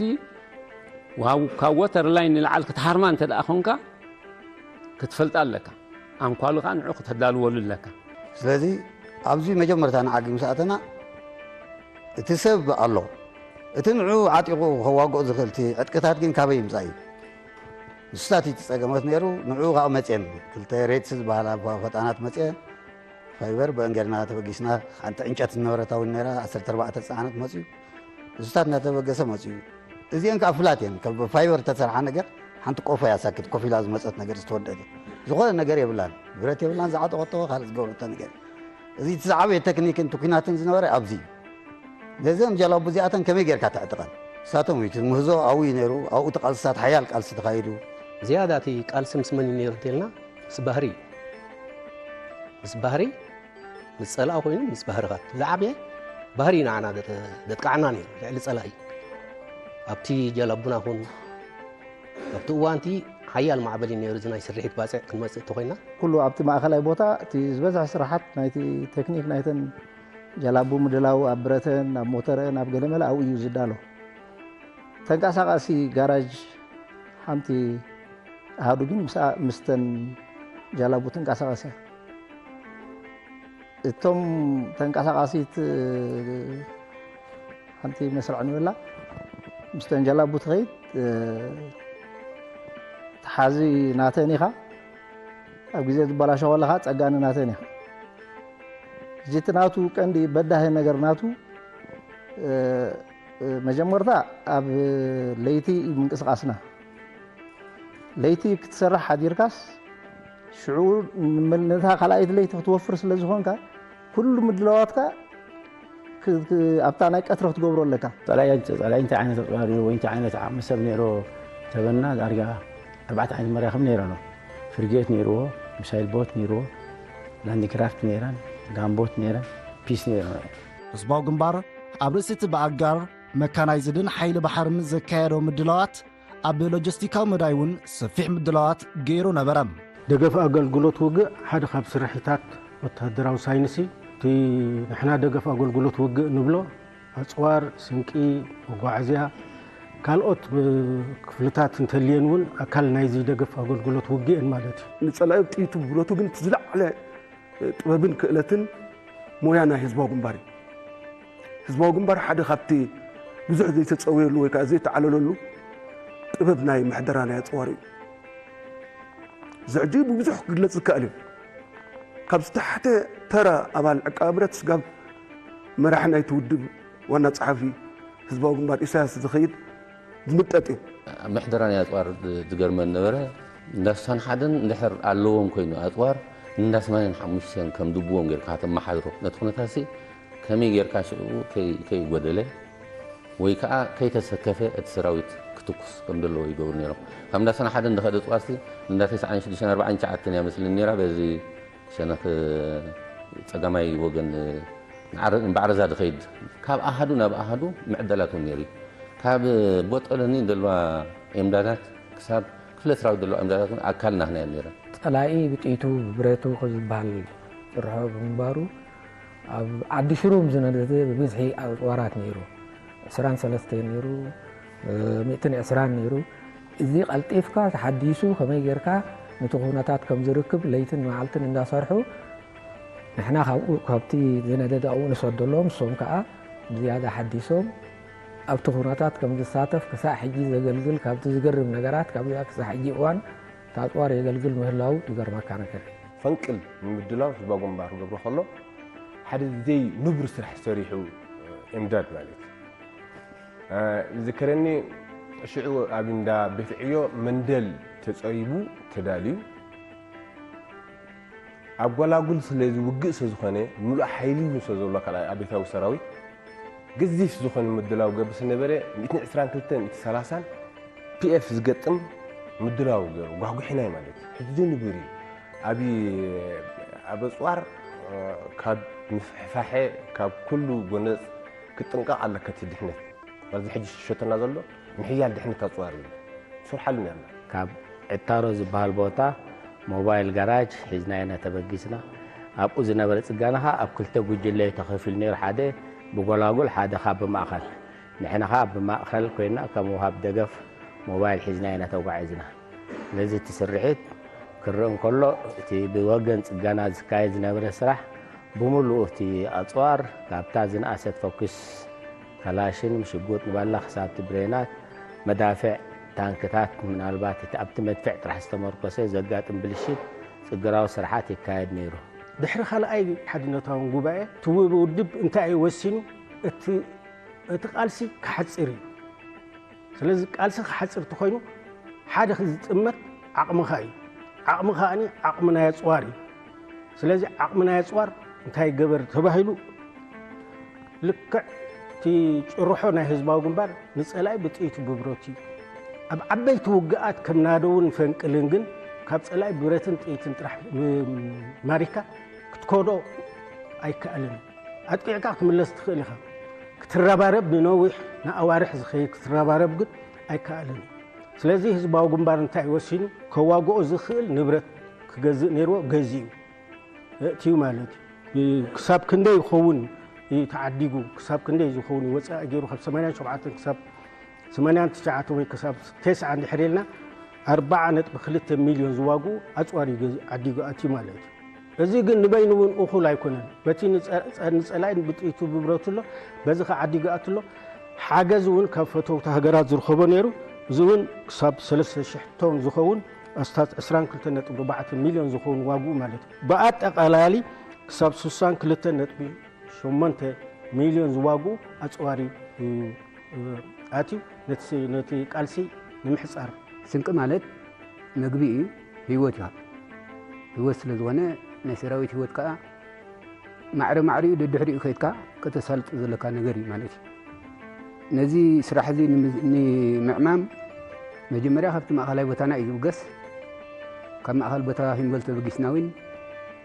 ዋው ካብ ወተር ላይን ንላዕሊ ክትሃርማ እንተ ደኣ ኾንካ ክትፈልጣ ኣለካ። ኣንኳሉ ኸዓ ንዑ ክተዳልወሉ ኣለካ። ስለዚ ኣብዚ መጀመርታ ንዓጊ ምስ ኣተና እቲ ሰብ ኣሎ፣ እቲ ንዑ ዓጢቑ ከዋግኦ ዝኽእል እቲ ዕጥቅታት ግን ካበይ ይምጻእ እዩ? ንሱታት እቲ ጸገማት ነይሩ። ንዑ ከዓ መጽየን ክልተ ሬትስ ዝበሃላ ፈጣናት መጽየን ፋይበር ብእንገርና ተበጊስና ሓንቲ ዕንጨት ዝነበረት እውን ነይራ ዓሰርተ ኣርባዕተ ዝጸዓነት መጽዩ። እሱታት እናተበገሰ መጽዩ። እዚአን ከዓ ፍላት እየን። ካብ ፋይበር ዝተሰርሓ ነገር ሓንቲ ቆፎ እያ ሳክት ኮፍ ኢላ ዝመጸት ነገር ዝተወደደ። ዝኾነ ነገር የብላን። ብረት የብላን ዝዓጠቐቶ ካልእ ዝገብረቶ ነገር። እዚ እቲ ዝዓበየ ቴክኒክን እቲ ኲናትን ዝነበረ ኣብዚ እዩ። ነዘን ጀላቡ እዚኣተን ከመይ ጌርካ ተዕጥቐን? ንሳቶም እዩ እቲ ምህዞ ኣብኡ እዩ ነይሩ። ኣብኡ እቲ ቃልስታት ሓያል ቃልሲ ተኻይዱ። ዝያዳ እቲ ቃልሲ ምስ መን እዩ ነይሩ እንተልና ምስ ባህሪ እዩ። ምስ ባህሪ ምስ ጸላኢ ኮይኑ ምስ ባህርኻ ዝዓበየ ባህሪ እዩ ንዓና ዘጥቃዓና ነይሩ ልዕሊ ጸላኢ። ኣብቲ ጀላቡና ኹን ኣብቲ እዋንቲ ሓያል ማዕበል እዩ ነይሩ። እዚ ናይ ስርሒት ባጽዕ ክንመጽእ እንተኾይና ኩሉ ኣብቲ ማእኸላይ ቦታ እቲ ዝበዝሐ ስራሓት ናይቲ ቴክኒክ ናይተን ጀላቡ ምድላው ኣብ ብረተን ኣብ ሞተረን ኣብ ገለመለ ኣብኡ እዩ ዝዳሎ። ተንቀሳቃሲ ጋራጅ ሓንቲ ኣሃዱ ግን ምስኣ ምስተን ጃላቡ ትንቀሳቀስ እያ። እቶም ተንቀሳቃሲት ሓንቲ መስርዕ ንብላ ምስተን ጃላቡ ትኸይድ። ተሓዚ ናተን ኢኻ። ኣብ ግዜ ዝበላሾ ከለኻ ጸጋኒ ናተን ኢኻ። እዚ እቲ ናቱ ቀንዲ በዳሂ ነገር ናቱ መጀመርታ ኣብ ለይቲ እዩ ምንቅስቃስና። ለይቲ ክትሰርሕ ሓዲርካስ ሽዑ ነታ ካልኣይቲ ለይቲ ክትወፍር ስለ ዝኾንካ ኩሉ ምድላዋትካ ኣብታ ናይ ቀትሪ ክትገብሮ ኣለካ። ጸላኢ እንታይ ዓይነት ኣጽዋር እዩ ወይ እንታይ ዓይነት ዓቕሚ ሰብ ነይሮ ተበልና ዳርጋ ኣርባዕተ ዓይነት መራኽብ ነይረኖ። ፍርጌት ነይርዎ፣ ሚሳይል ቦት ነይርዎ፣ ላንድክራፍት ነይረን፣ ጋምቦት ነይረን፣ ፒስ ነይረን። ህዝባዊ ግንባር ኣብ ርእሲ እቲ ብኣጋር መካናይዝድን ሓይሊ ባሕርን ዘካየዶ ምድላዋት ኣብ ሎጂስቲካዊ መዳይ እውን ሰፊሕ ምድላዋት ገይሩ ነበረ። ደገፍ ኣገልግሎት ውግእ ሓደ ካብ ስርሒታት ወታደራዊ ሳይንስ እዩ። እቲ ንሕና ደገፍ ኣገልግሎት ውግእ ንብሎ ኣጽዋር፣ ስንቂ፣ መጓዓዝያ፣ ካልኦት ክፍልታት እንተልየን እውን ኣካል ናይዚ ደገፍ ኣገልግሎት ውግእን ማለት እዩ። ንጸላኢ ብጥይቱ ብብረቱ ግን እቲ ዝለዓለ ጥበብን ክእለትን ሞያ ናይ ህዝባዊ ግንባር እዩ። ህዝባዊ ግንባር ሓደ ካብቲ ብዙሕ ዘይተጸወየሉ ወይ ከዓ ዘይተዓለለሉ ጥበብ ናይ ምሕደራ ናይ ኣጽዋር እዩ። እዚ ሕጂ ብብዙሕ ክግለጽ ዝከኣል እዩ። ካብ ዝተሓተ ተራ ኣባል ዕቃ ብረት ስጋብ መራሒ ናይቲ ውድብ ዋና ጸሓፊ ህዝባዊ ግንባር ኢሳያስ ዝኸይድ ዝምጠጥ እዩ። ኣብ ምሕደራ ናይ ኣጽዋር ዝገርመን ነበረ። እንዳ ስሳን ሓደን እንድሕር ኣለዎም ኮይኑ ኣጽዋር እንዳ ሰማንያን ሓሙሽተን ከም ድብዎም ጌርካ ከተመሓድሮ ነቲ ኩነታትሲ ከመይ ጌርካ ሽዑ ከይ- ከይጎደለ ወይ ከዓ ከይተሰከፈ እቲ ሰራዊት ክትኩስ ከም ዘለዎ ይገብሩ ነይሮም። ካብ እንዳ ሰና ሓደ እንደኸደ ጽዋርሲ እንዳ ተስዓን ሽዱሽተን ኣርባዓን ትሽዓተን እያ መስለኒ ነይራ። በዚ ሸነኽ ጸጋማይ ወገን ንዓረ- ንባዕረዛ ዝኸይድ ካብ ኣሃዱ ናብ ኣሃዱ ምዕደላት እውን ነይሩ እዩ። ካብ ቦጠለኒ ዘለዋ ኤምዳዳት ክሳብ ክፍለ ሰራዊት ዘለዋ ኤምዳዳት እውን ኣካል ናህና እዮም ነይረን። ጸላኢ ብጥይቱ ብብረቱ ዝበሃል ዝርሖ ብምንባሩ ኣብ ዓዲ ሽሩም ዝነደደ ብብዝሒ ኣጽዋራት ነይሩ። ዕስራን ሰለስተን ነይሩ፣ ሚእትን ዕስራን ነይሩ። እዚ ቀልጢፍካ ተሓዲሱ ከመይ ጌርካ ነቲ ኩነታት ከም ዝርክብ ለይትን መዓልትን እንዳሰርሑ ንሕና ካብኡ ካብቲ ዝነደደ ኣብኡ ንሰደሎም፣ ንሶም ከኣ ብዝያዳ ሓዲሶም ኣብቲ ኩነታት ከም ዝሳተፍ ክሳዕ ሕጂ ዘገልግል ካብቲ ዝገርም ነገራት ካብዚኣ ክሳዕ ሕጂ እዋን እቲ ኣጽዋር የገልግል ምህላው ዝገርመካ ነገር እዩ። ፈንቅል ንምድላው ህዝባዊ ግንባር ክገብሮ ከሎ ሓደ ዘይንቡር ስራሕ ሰሪሑ ኤምዳድ ማለት እዩ። ዝከረኒ ሽዑ ኣብ እንዳ ቤት ዕዮ መንደል ተጸሪቡ ተዳልዩ ኣብ ጓላጉል ስለዚ ውግእ ስለ ዝኾነ፣ ምሉእ ሓይሊ እውን ስለ ዘሎ ካልኣይ ኣብዮታዊ ሰራዊት፣ ገዚፍ ዝኾነ ምድላው ገብር ስለ ነበረ፣ ሚእትን ዕስራን ክልተን፣ ሚእትን ሰላሳን ፒኤፍ ዝገጥም ምድላው ገይሩ፣ ጓጉሒናይ ማለት እዩ። ሕጂ ንቡር እዩ። ኣብ፣ ኣብ ኣጽዋር፣ እ፣ ካብ ምፍሕፋሐ፣ ካብ ኩሉ ጎነጽ ክትጥንቀቕ ኣለካ እቲ ድሕነት። ኣብዚ ሕጂ ዝሸተና ዘሎ ምሕያል ድሕነት ኣጽዋር እዩ። ስርሓሉ ነርና። ካብ ዕታሮ ዝበሃል ቦታ ሞባይል ጋራጅ ሒዝና ኢና ተበጊስና። ኣብኡ ዝነበረ ጽገና ኸኣ ኣብ ክልተ ጉጅለ እዩ ተኸፊሉ ነይሩ። ሓደ ብጎላጉል፣ ሓደ ኸኣ ብማእኸል። ንሕና ኸኣ ብማእኸል ኮይና ከም ወሃብ ደገፍ ሞባይል ሒዝና ኢና ተጓዒዝና። ስለዚ እቲ ስርሒት ክረአ እንከሎ፣ እቲ ብወገን ጽገና ዝካየድ ዝነበረ ስራሕ ብምሉኡ እቲ ኣጽዋር ካብታ ዝነኣሰት ፈኩስ ከላሽን ሽጉጥ ንባላ ክሳብ እቲ ብሬናት፣ መዳፍዕ፣ ታንክታት፣ ምናልባት እቲ ኣብቲ መድፍዕ ጥራሕ ዝተመርኮሰ ዘጋጥም ብልሽት ጽገናዊ ስርሓት ይካየድ ነይሩ። ድሕሪ ካልኣይ ሓድነታውን ጉባኤ፣ እቲ ውድብ እንታይ እዩ ወሲኑ? እቲ፣ እቲ ቃልሲ ክሓጽር እዩ። ስለዚ ቃልሲ ክሓጽር እንተኾይኑ፣ ሓደ ዝጥመት ዓቕምኻ እዩ። ዓቕሚ ከኣኒ ዓቕሚ ናይ ኣጽዋር እዩ። ስለዚ ዓቕሚ ናይ ኣጽዋር እንታይ ገበር ተባሂሉ፣ ልክዕ እቲ ጭርሖ ናይ ህዝባዊ ግንባር ንጸላኢ ብጥይቱ ብብረት እዩ። ኣብ ዓበይቲ ውግኣት ከም ናደውን ፈንቅልን ግን ካብ ጸላኢ ብረትን ጥይትን ጥራሕ ም-፣ ማሪካ ክትከዶ ኣይከኣልን። ኣጥቂዕካ ክትምለስ ትኽእል ኢኻ። ክትረባረብ ንነዊሕ ንኣዋርሕ ዝኸይድ ክትረባረብ ግን ኣይከኣልን። ስለዚ ህዝባዊ ግንባር እንታይ ወሲኑ? ከዋግኦ ዝኽእል ንብረት ክገዝእ ነይርዎ፣ ገዚኡ። የእትዩ ማለት እዩ። ክሳብ ክንደይ ይኸውን እዩ ተዓዲጉ፣ ክሳብ ክንደይ ዝኸውን እዩ ወጻኢ ገይሩ፣ ካብ ሰማንያን ሸውዓተን ክሳብ ሰማንያን ትሽዓተን ወይ ክሳብ ተስዓ እንድሕር ኢልና፣ ኣርባዓ ነጥቢ ክልተ ሚልዮን ዝዋግኡ ኣጽዋር እዩ ገዝ-፣ ዓዲጉ ኣትዩ ማለት እዩ። እዚ ግን ንበይኑ እውን እኹል ኣይኮነን። በቲ ንጸ-፣ ጸ-፣ ንጸላኢ ብጥይቱ ብብረቱ ኣሎ፣ በዚ ኸዓ ዓዲጉ ኣትሎ። ሓገዝ እውን ካብ ፈተውቲ ሃገራት ዝረኸቦ ነይሩ። እዚ እውን ክሳብ ሰለስተ ሽሕ ቶን ዝኸውን ኣስታት ዕስራን ክልተን ነጥቢ ኣርባዕተ ሚልዮን ዝኸውን ዋግኡ ማለት እዩ። ብኣጠቓላሊ ክሳብ ስሳን ክልተን ነጥቢ ሸሞንተ ሚልዮን ዝዋግኡ ኣጽዋር እዩ፣ እ፣ ኣትዩ ነቲ ስ-፣ ነቲ ቃልሲ ንምሕጻር። ስንቂ ማለት መግቢ እዩ፣ ህይወት እዩ። ህይወት ስለ ዝኾነ ናይ ሰራዊት ህይወት ከኣ ማዕረ ማዕሪኡ ደድሕሪኡ ከይድካ ከተሳልጦ ዘለካ ነገር እዩ ማለት እዩ። ነዚ ስራሕ እዚ ንምዝ-፣ ንምዕማም መጀመርያ ካብቲ ማእኸላይ ቦታና እዩ ዝብገስ። ካብ ማእኸል ቦታ ሂምበል ተበጊስና እውን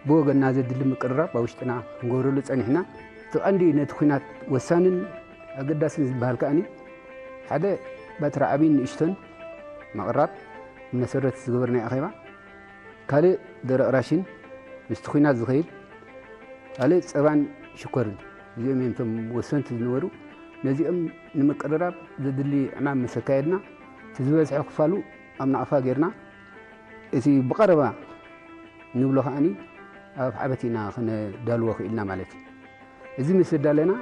ብወገንና ዘድሊ ምቅርራብ ኣብ ውሽጥና ክንገብረሉ ጸኒሕና። እቲ ቀንዲ ነቲ ኲናት ወሳንን ኣገዳስን ዝበሃል ከኣኒ ሓደ ባትሪ ዓብይን ንእሽቶን ምቕራብ መሰረት ዝገበርናዮ ኣኼባ። ካልእ ደረቕ ራሽን ምስቲ ኲናት ዝኸይድ፣ ካልእ ጸባን ሽኮርን፣ እዚኦም እዮም እቶም ወሰንቲ ዝነበሩ። ነዚኦም ንምቅርራብ ዘድሊ ዕማም ምስ ኣካየድና፣ እቲ ዝበዝሐ ክፋሉ ኣብ ናቕፋ ጌርና፣ እቲ ብቐረባ ንብሎ ከኣኒ ኣብ ሓበት ኢና ክነዳልዎ ክኢልና ማለት እዩ። እዚ ምስ ኣዳለና፣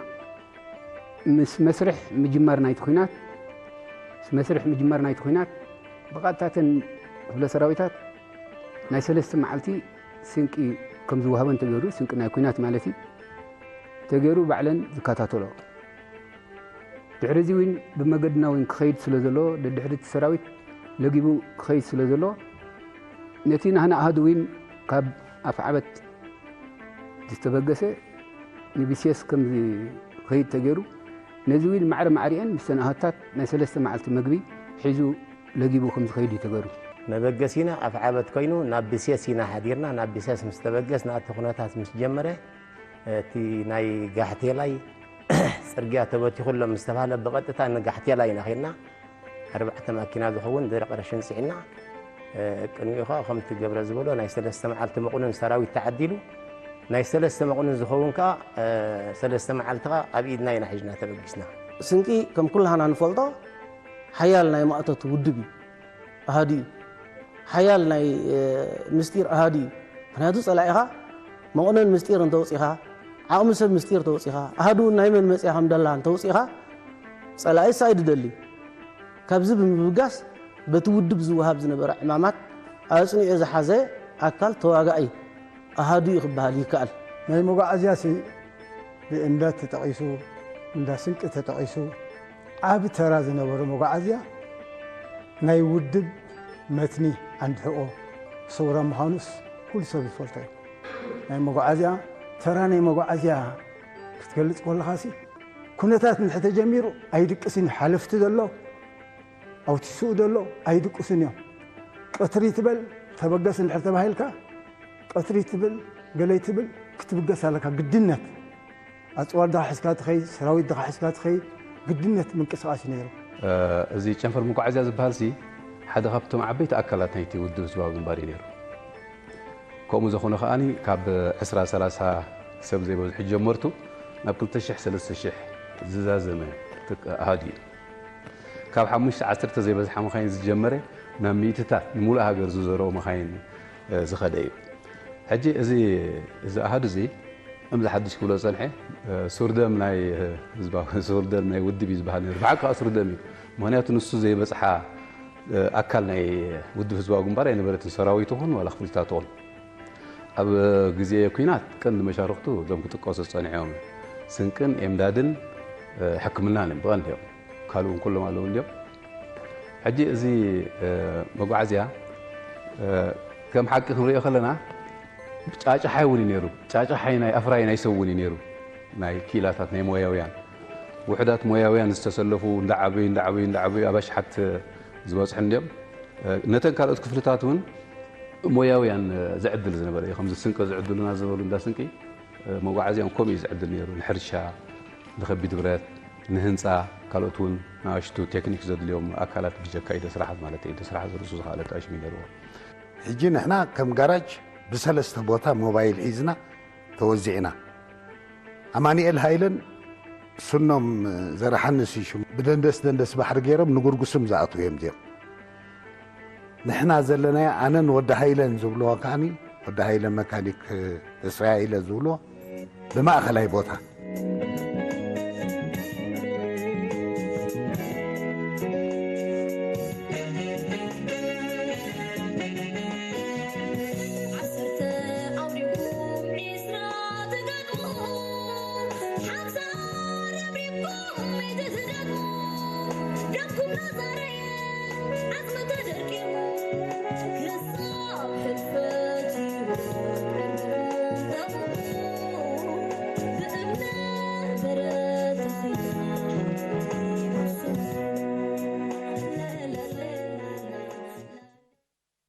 ምስ መስርሕ ምጅማር ናይቲ ኲናት፣ ምስ መስርሕ ምጅማር ናይቲ ኲናት፣ ብቐጥታ እተን ክፍለ ሰራዊታት ናይ ሰለስተ መዓልቲ ስንቂ ከም ዝወሃበን ተገይሩ፣ ስንቂ ናይ ኲናት ማለት እዩ፣ ተገይሩ ባዕለን ዝከታተሎ። ድሕሪ እዚ እውን ብመገድና እውን ክኸይድ ስለ ዘሎ፣ ደድሕሪ እቲ ሰራዊት ለጊቡ ክኸይድ ስለ ዘሎ፣ ነቲ ናህና ኣሃዱ እውን ካብ ኣፍዓበት ዝተበገሰ ንቢሴስ ከም ዝኸይድ ተገይሩ፣ ነዚ እውን ማዕረ ማዕሪአን ምስተን ኣሃታት ናይ ሰለስተ መዓልቲ መግቢ ሒዙ ለጊቡ ከም ዝኸይድ እዩ ተገይሩ። መበገሲና ኣፍዓበት ኮይኑ ናብ ቢሴስ ኢና ሓዲርና። ናብ ቢሴስ ምስ ተበገስና፣ እቲ ኩነታት ምስ ጀመረ፣ እቲ ናይ ጋሕቴላይ ጽርግያ ተበቲኹ ኣሎ ምስ ተባህለ፣ ብቐጥታ ንጋሕቴላይ ኢና ኸድና። ኣርባዕተ ማኪና ዝኸውን ደረቕ ረሽን ጽዒና፣ እ፣ ቅድሚኡ ኸኣ ከምቲ ገብረ ዝበሎ ናይ ሰለስተ መዓልቲ መቑንን ሰራዊት ተዓዲሉ፣ ናይ ሰለስተ መቑንን ዝኸውን ከኣ፣ እ፣ ሰለስተ መዓልቲ ኸኣ ኣብ ኢድና ኢና ሒዝና ተበጊስና። ስንቂ ከም ኩላህና ንፈልጦ ሓያል ናይ ማእቶት ውድብ እዩ፣ ኣሃዱ እዩ። ሓያል ናይ፣ እ፣ ምስጢር ኣሃዱ እዩ። ምኽንያቱ ጸላኢኻ መቑነን ምስጢር እንተውጺኻ፣ ዓቕሚ ሰብ ምስጢር ተውጺኻ፣ ኣሃዱ ናይ መን መጽያ ከም ደላ እንተውጺኻ፣ ጸላኢስ ኣይድደሊ። ካብዚ ብምብጋስ በቲ ውድብ ዝወሃብ ዝነበረ ዕማማት ኣጽኒዑ ዝሓዘ ኣካል ተዋጋኢ ኣሃዱ እዩ ክበሃል ይከኣል። ናይ መጓዓዝያሲ ብእንዳ ተጠቒሱ፣ እንዳ ስንቂ ተጠቒሱ፣ ዓቢ ተራ ዝነበሮ መጓዓዝያ ናይ ውድብ መትኒ ዓንዲ ሕቖ ሰውራ ምዃኑስ ኩሉ ሰብ ዝፈልጦ እዩ። ናይ መጓዓዝያ፣ ተራ ናይ መጓዓዝያ ክትገልጽ ከለኻሲ፣ ኩነታት እንድሕር ተጀሚሩ ኣይድቅስን እዩ። ሓለፍቲ ዘሎ፣ ኣብቲ ስኡ ዘሎ ኣይድቅሱን እዮም። ቀትሪ ትበል፣ ተበገስ እንድሕር ተባሂልካ፣ ቀትሪ ትብል፣ ገለይ ትብል፣ ክትብገስ ኣለካ፣ ግድነት። ኣጽዋር ድኻ ሒዝካ ትኸይድ፣ ሰራዊት ድኻ ሒዝካ ትኸይድ፣ ግድነት ምንቅስቓስ እዩ ነይሩ። እዚ ጨንፈር መጓዓዝያ ዝበሃል ሲ ሓደ ካብቶም ዓበይቲ ኣካላት ናይቲ ውድብ ህዝባዊ ግንባር እዩ ነይሩ። ከምኡ ዝኾነ ከኣኒ ካብ ዕስራ ሰላሳ ሰብ ዘይበዝሑ ጀመርቱ ናብ ክልተ ሽሕ ሰለስተ ሽሕ ዝዛዘመ ትክ-፣ ኣሃዱ እዩ። ካብ ሓሙሽተ ዓሰርተ ዘይበዝሓ መኻይን ዝጀመረ ናብ ሚእትታት ንምሉእ ሃገር ዝዘረኦ መኻይን፣ እ፣ ዝኸደ እዩ። ሕጂ እዚ፣ እዚ ኣሃዱ እዚ ከምዚ ሓድሽ ክብሎ ዝጸንሐ፣ እ፣ ሱርደም ናይ፣ እ፣ ህዝባዊ ሱርደም ናይ ውድብ እዩ ዝበሃል ነይሩ። ብሓቂ ከኣ ሱርደም እዩ። ምኽንያቱ ንሱ ዘይበጽሓ፣ እ፣ ኣካል ናይ ውድብ ህዝባዊ ግንባር ኣይነበረትን። ሰራዊት ይኹን ዋላ ክፍልታት ይኹን። ኣብ ግዜ ኲናት ቀንዲ መሻርኽቱ እዞም ክጥቀሱ ዝጸንሑ እዮም። ስንቅን ኤምዳድን፣ እ፣ ሕክምናን እዮም ብቐንዱ እዮም። ካልእ እውን ኩሎም ኣለዉ እንድዮም። ሕጂ እዚ፣ እ፣ መጓዓዝያ፣ እ፣ ከም ሓቂ ክንሪኦ ከለና ጫጫሓይ እውን እዩ ነይሩ። ጫጫሓይ ናይ ኣፍራይ ናይ ሰብ እውን እዩ ነይሩ። ናይ ክኢላታት፣ ናይ ሞያውያን፣ ውሑዳት ሞያውያን ዝተሰለፉ እንዳዓበዩ፣ እንዳዓበዩ፣ እንዳዓበዩ ኣብ ኣሽሓት ዝበጽሑ እንድዮም። እ፣ ነተን ካልኦት ክፍልታት እውን ሞያውያን፣ እ፣ ዝዕድል ዝነበረ እዩ። ከምዚ ስንቂ ዝዕድሉና ዝበሉ እንዳ ስንቂ፣ እ፣ መጓዓዝያን ከምኡ እዩ ዝዕድል ነይሩ። ንሕርሻ፣ ንኸቢድ ብረት፣ ንህንጻ፣ ካልኦት እውን ንኣሽቱ ቴክኒክ ዘድልዮም ኣካላት ብጀካ ኢደ ስራሓት ማለት እዩ። ኢደ ስራሓት ዝርእሱ ዝኸኣለ ኣጣሽሚ ነይርዎ። ሕጂ ንሕና ከም ጋራጅ ብሰለስተ ቦታ ሞባይል ሒዝና ተወዚዕና። ኣማኑኤል ሃይለን ስኖም ዘርሓንስ እዩ ሽሙ። ብደንደስ ደንደስ ባሕሪ ገይሮም ንጉርጉስም ዝኣትዉ እዮም እዚኦም። ንሕና ዘለናዮ ኣነን ወዲ ሃይለን ዝብልዎ ከኣኒ፣ ወዲ ሃይለ መካኒክ እስራኤለ ዝብልዎ፣ ብማእኸላይ ቦታ።